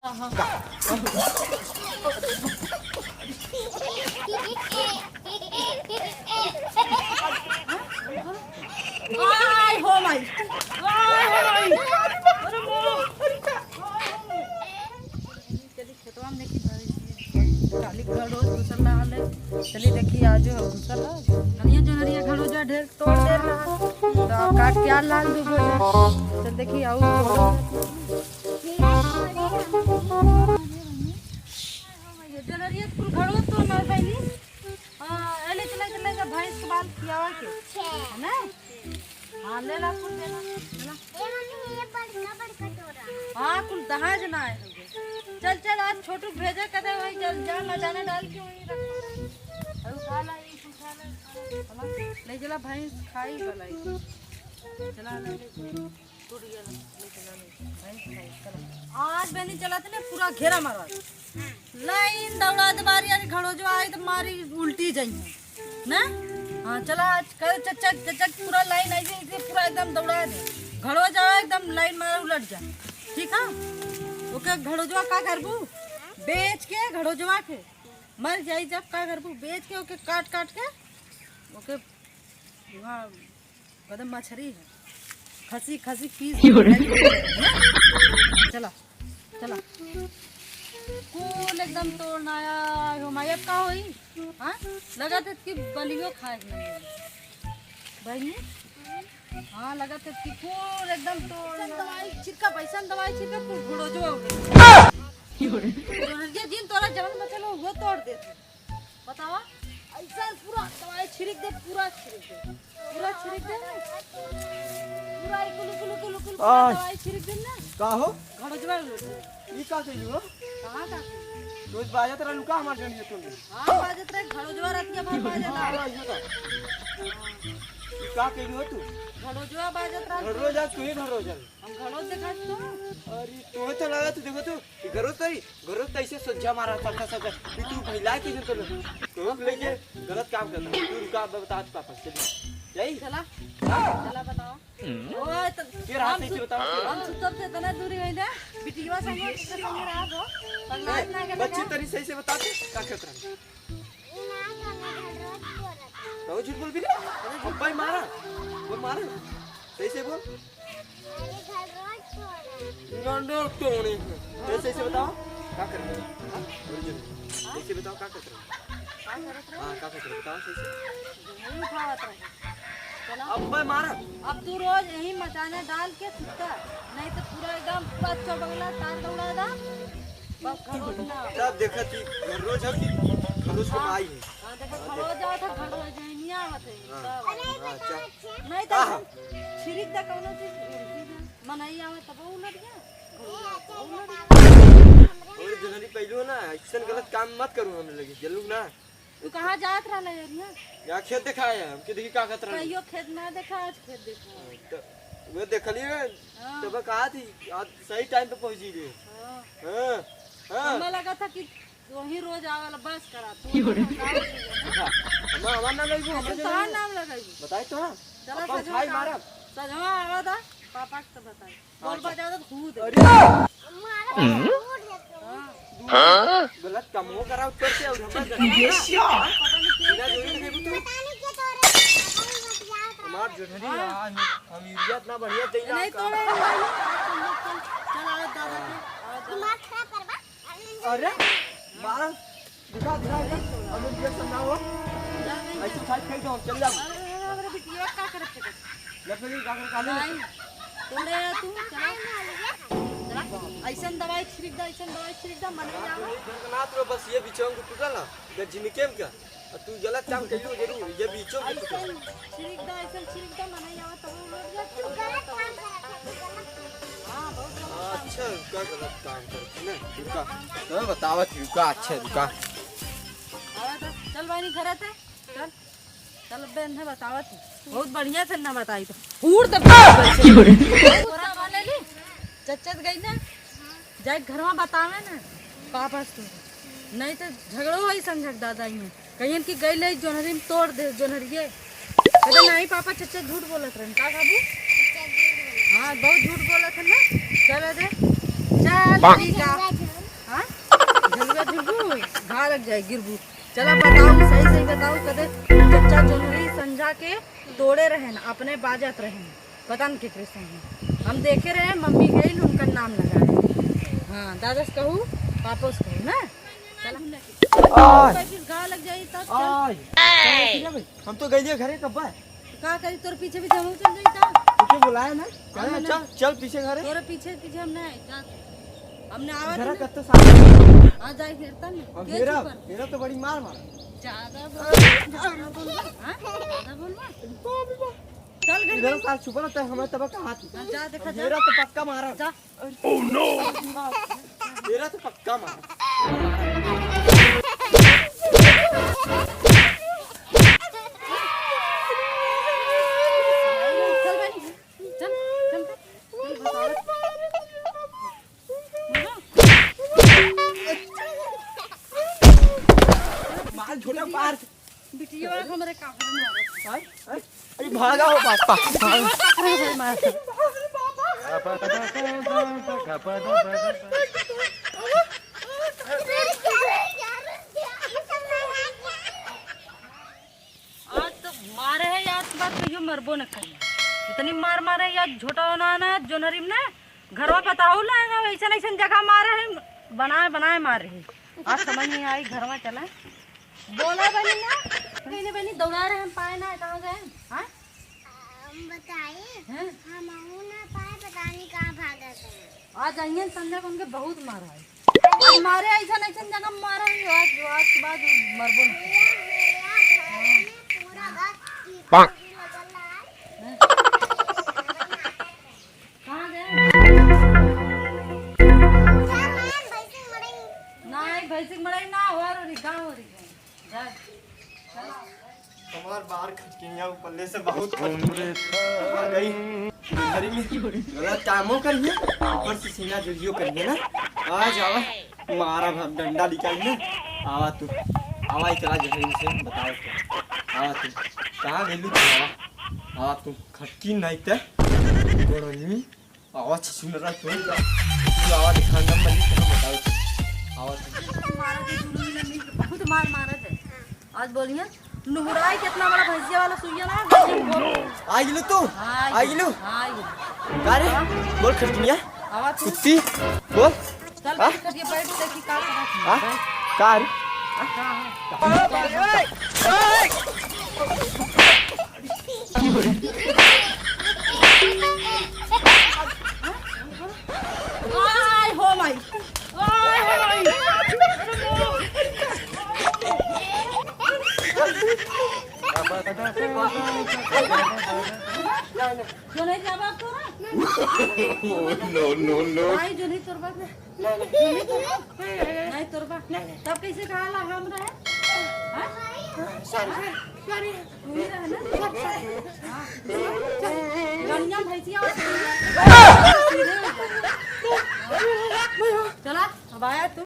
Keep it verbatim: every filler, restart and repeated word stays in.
आय हो माई, आय हो माई। अरे माँ, अरे का, आय हो माई। चली खेतवा में देखी, काली घड़ोज घुसल रहल है। चली देखी, आज घुसल है। हनिया जो हनिया घड़ोज ढेर तोड़ दे रहा। तो काट के आ लाल दू बोझा। चल देखी, आऊ तोड़। जनरिया कुल घड़ोज तो ना भइली। हाँ, ए ले चला, चला, चला, भैंस के बाल खियावे के। है ना? हाँ, ले ला, कुल ले ला। चला। ए मम्मी, ये बड़का, बड़का टोरा। हाँ, कुल दहाज ना आए होंगे। चल, चल, आज छोटू के भेजे कदे वहीं चल जा, मचाना डाल के वहीं रख। अरे उठा ला, ये उठा ला, उठा ला। चला, ले चला, भैंस खाई बलाई। चला, ले, ले। टूट गया ना, ले चला, ले। भैंस खाई, चला। आज बनी चला तने पूरा घेरा मारा। लाइन दौड़ा दे बारी, अरे घड़ोजवा आई तो मारी उल्टी जाई है ना। हाँ, चला आज कर चच्चा, चच्चा पूरा लाइन ऐसे, ऐसे पूरा एकदम दौड़ा दे। घड़ोजवा एकदम लाइन मारा उलट जा, ठीक है? ओके घड़ोजवा का करबू? बेच के घड़ोजवा के मर जाई जब का करबू? बेच के ओके काट काट के ओके वहाँ एकदम मछरी है, खसी खसी पीस। चला। चला। कुल एकदम तोड़ना आया हो माई, अब का होई? हाँ, लगत है कि बलियो खाए के नहीं मिली। बहिनी, हाँ, लगत है कि कुल एकदम तोड़ना। दवाई छिड़का, पैसा दवाई छिड़का, कुल घुड़ो जो हो गई। ये जिन तोरा जवन बचल हो, वो तोड़ देते। बतावा, ऐसा पूरा दवाई छिड़क दे, पूरा छिड़क दे, पूरा छिड़क दे ना। पूरा ई कुलु, कुलु, कुलु, कुलु, पूरा आय। दवाई छिड़क दे ना। का हो? घड़ोजवा उलट गए। ई का कइलू हो? कहाँ का कइलू? रोज बाजत रहलू का हमार जनिए तोले? हाँ, बाजत रहे, घड़ोजवा रतिया भर बाजत रहे। हाँ, यो का? ई का कइलू हो तू? घड़ोजवा बाजत रहे। घड़ोज आज तू ही घड़ोज आज। हम घड़ोज देखा तो। अरे, तोहे तो लगा, तू देखो तू, ई घड़ोज तो ही, घड़ोज तो ऐसे सोझा मारा, सच्चा, सच्चा। ई तू भैला के जो तो लोग, तो लेके गलत काम करता है। तू रुका, अब बता, तू पापा, चलिए। यही? चला, चला बताओ। ओए, तो के रहा हम सही से सु-, बताओ, के रहा? हम सुतब से इतना दूरी है ना, बिटिया संगे, उसके संगे रहा हो, पगला ए, ना के बच्ची लगा। तनी सही से बता, तू का करता है? बहुत झूठ बोल भी रे। अब्बा ही मारा। वो मारे। सही से बोल। गंडो तोड़े। तो सही से बताओ, का कर रहे हो? हाँ? बोल जल्दी। सही से बताओ, का कर रहे हो? हाँ, का कर रहे हो? बताओ सही से। अब्बा ही मारा। अब तू रोज यही मचाना डाल के सुता, नहीं तो पूरा एकदम पूरा चौबगला तार दौड़ा दा। बस घरोज ना। तब देखा थी, घरोज हो कि घरोज के माई है। हाँ, देखा, घरोज जाओ तो घरोज नहीं आवत है। हाँ। तब। हाँ, अच्छा। नहीं तो आहा। छिड़क दा कौनो चीज, मनई आवे तब वो उलट गया। और जनरी पहलू ना, ऐसन गलत काम मत करू हमरे लगे, जल्लू ना। तू कहाँ जात रहला एरिया? या खेत देखाए, हमके देखी का करत रहला। कहियो खेत ना देखा, आज खेत देखा। हाँ, तो वो देखली है, हाँ। तब कहा थी, आज सही टाइम पे पहुँची रे। हाँ। हाँ, हाँ। हमें लगा था कि वही रोज आवेला, बस करा, तू क्यों रे? हमार, हमार नाम लगेगो, अच्छा, हमार तोहार नाम लगेगो। बताई तो हाँ। चला अपन सजवा खाई का, मारब। सजवा आवा था, पापा के तो बताई। बोल अच्छा। बजा दे, कूद। अरे। हाँ। गलत काम हो करा ऊपर से और हमार ये क्या? बिना जोड़ी के तू। हमार जोड़ी हाँ। आ, हम, हम इज्जत ना बढ़िया देला नहीं का? तोड़े, नहीं, चल, चल, चल, आ, दादा के, आ, दादा। दिमाग खराब करबा। अरे, मारा, दिखा, दिखा, दिखा। अब ये सब ना हो। जा, नहीं, ऐसे जा। उठा के फेंक दो, चल जाओ। अरे, अरे, अरे, बिटिया, का करत है? लकड़ी का कर काले नहीं, तोड़े है तू, चला। चला। ऐसन दवाई छिड़क दा, ऐसन दवाई छिड़क दा, मने जाओ। झनकनाथ रो बस ये बिछाऊं को टूटा ना, इधर झिनके में क्या? आ, तू गलत काम करियो जरूर, ये बीचों में कुछ। ऐसन छिड़क दा, ऐसन छिड़क दा, मना आवा तब उलट जा। तू गलत काम करत है, तू गलत काम। हाँ, बहुत गलत काम। अच्छा, रुका, गलत काम करत है ना, रुका। तो बतावा कि रुका, अच्छा, रुका। आवा तो, चल बहिनी, घर आते, चल। चल, अबे इन्हें बतावा तू। बहुत बढ़िया से ना बताई तो। उड़ तब तोरा माने ली? चच्चत गई ना? जाए घरवा बतावे ना, पापा से तू। नहीं तो झगड़ो होई समझक दादा ही में। कहियन कि गई ले जोनहरी में तोड़ दे, जोनहरिये। कहते, "नहीं पापा, चच्चा झूठ बोलत रहन।" का बाबू? हाँ, बहुत झूठ बोलत है ना। चल दे। चल, ठीक है। लग जाए, गिरबू। चला बताओ, सही सही बताओ, कदे चच्चा जोन्हरी संझा के तोड़े रहेन, अपने बाजत रहेन, पता न केकरे संगे। हम देखे रहे, मम्मी गई, उनका नाम लगाए। हाँ, दादा से कहू, पापा से कहू ना। चला। आय। फिर घाव लग जाई तब चल। आय। हम तो गइलिए घरे कब्बा। का करी, तोर पीछे पीछे हम चल जाई ता। तुके बुलाया ना? चल, चल, चल पीछे घरे। तोरे पीछे पीछे हम ना आई, जा। हमने आवा घरा था ना। कत्तो साफ। आ जाई घेरता ना। और के घेरा, चुप कर? घेरा तो बड़ी मार मारा। ज्यादा बोल। हाँ? ज्यादा बोल मत। चल घर इधर में। साथ छुपा रहता है, हमें तब कहा थी। हाँ, जा देखा, जा। घेरा तो पक्का मारा। जा। Oh no! घेरा तो पक्का मारा। चल बहनी, चल, चल, चल, बताओ। मार छोटा पार। बिटिया हमरे काकरे मारत। हाय, हाय। अरे भागा हो पापा, भागा। काकरे मारत। आज तो मारे है यार, बात कहियो मरबो न करी। इतनी मार मारे यार, झोटा होना ना, जोनहरी में ना, घरवा बताओ ना, ऐसन ऐसन जगह मारे है, बनाए बनाए मारे है। आज समझ नहीं आई, घरवा चला। बोला बनी ना, बनी बनी दौड़ा रहे, हम पाए ना, कहाँ गए? हाँ? हम बताई, हाँ? हम आहू ना पाए, पता नहीं कहाँ भागत है। आज आइए संजय को उनके बहुत मारा है। आज मारे ऐसा नहीं सन जगह मारा है, आज, आज के बाद मरबो नहीं। पूरा घर की पाँक। लगल है। हाँ? कहाँ गए? नहीं, भैंसी के मड़ई ना हो रही, कहाँ हो रही है? जा। हमार बार खटकिनिया ऊपर ले से बहुत खटकिनिया आ गई। गली में गलत कामों करिए, ऊपर से सीना जुलियो करिए ना। आ जावा, मारा भाग डंडा निकाल ना। आवा तू, आवा इतना जहरीन से बताओ तू। आवा तू, कहाँ गेलू तू? आवा, आवा तू, खटकी नहीं ते। गोड़नी। आवाज सुन रहा तू? तू आवाज खान दम मलिक कहाँ बताओ? आवाज। मारा के दुनू मिला मिल के बहुत मार मारा है। आज बोलिए, नुहराई कितना बड़ा भैंसिया वाला सुइया ना, बोलिए, बोल। आ गेलू तू? हाँ, आ गेलू? हाँ, आ गेलू। का रे? बोल खटकिनिया। आवाज सुन। कुत्ती, बोल। चल, हाँ? बैठ के बैठ, देखी का करत है। हाँ? का रे? हाँ, हाँ। आय हो माई। आय हो माई। जोन्हरी जवाब तो ना। No, no, no। आई जोन्हरी तोर बाप। नहीं, नहीं, नहीं, नहीं। नहीं, तोर बा। नहीं, नहीं। तब कैसे कहाला हम रहे? हाँ? Sorry, sorry, sorry। तू ही रहे ना? Sorry, sorry।